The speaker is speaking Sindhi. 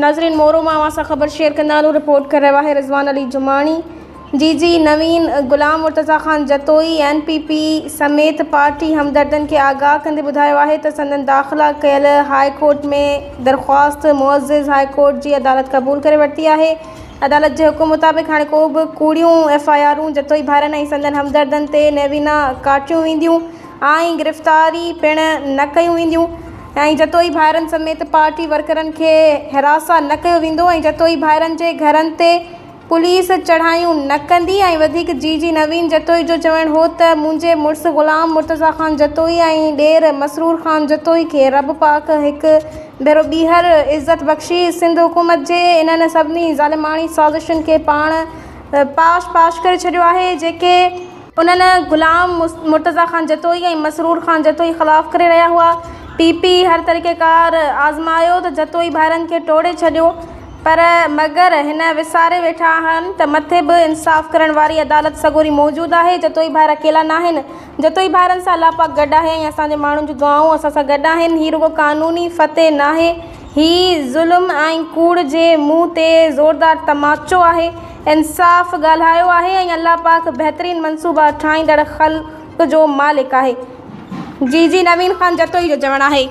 ناظرين مورو مان اوهان سان خبر شيئر ڪندا هلون رپورٽ ڪري رهيو آهي Rizwan Ali Jamani G G Naveed Ghulam Murtaza Khan Jatoi N P P سميت پارٽي همدردن کي آگاهه ڪندي ٻڌايو آهي ته سندن داخلا ڪيل هاء ڪورٽ ۾ درخواست معزز هاء ڪورٽ جي عدالت قبول ڪري ورتي آهي عدالت جي حڪم مطابق هاڻي ڪو به ڪوڙيون ايف I آرون جتوئي ڀائرن ۽ سندن همدردن تي نيوينا ڪاٽيون وينديون ۽ گرفتاري پڻ نه ڪيون وينديون ۽ جتوئي ڀائرن سميت پارٽي ورڪرن کي هراسان نه ڪيو ويندو ۽ جتوئي ڀائرن جي گهرن تي پوليس چڙهايون نه ڪندي ۽ وڌيڪ جي جي نوين جتوئي جو چوڻ هو ته منهنجي مڙس غلام مرتضيٰ خان جتوئي ۽ ڏير مسرور خان جتوئي کي رب پاڪ هڪ ڀيرو ٻيهر عزت بخشي سنڌ حڪومت جي انهن سڀني ظالماڻي سازشن کي پاڻ پاش پاش ڪري ڇڏيو آهي جيڪي انهن غلام مرتضيٰ خان جتوئي ۽ مسرور خان جتوئي خلاف ڪري رهيا هئا. پي پي هر طريقيڪار آزمايو ته جتوئي ڀائرن کي ٽوڙي ڇڏيو پر مگر هن وساري ويٺا آهن ته مٿي به انصاف ڪرڻ واري عدالت سڳوري موجود آهي. جتوئي ڀائر اڪيلا ناهن. جتوئي ڀائرن سان الله پاڪ گڏ آهي ۽ اسان جي ماڻهن جون دعائون اسان سان گڏ آهن. هي رڳو قانوني فتح ناهي. هي ظلم ۽ ڪوڙ جي منهن تي زوردار تماچو آهي. انصاف ڳالهايو آهي ۽ الله پاڪ بهترين منصوبا ٺاهيندڙ خلق جو مالڪ آهي. جي جي نوين خان جتوئي جو چوڻ آهي.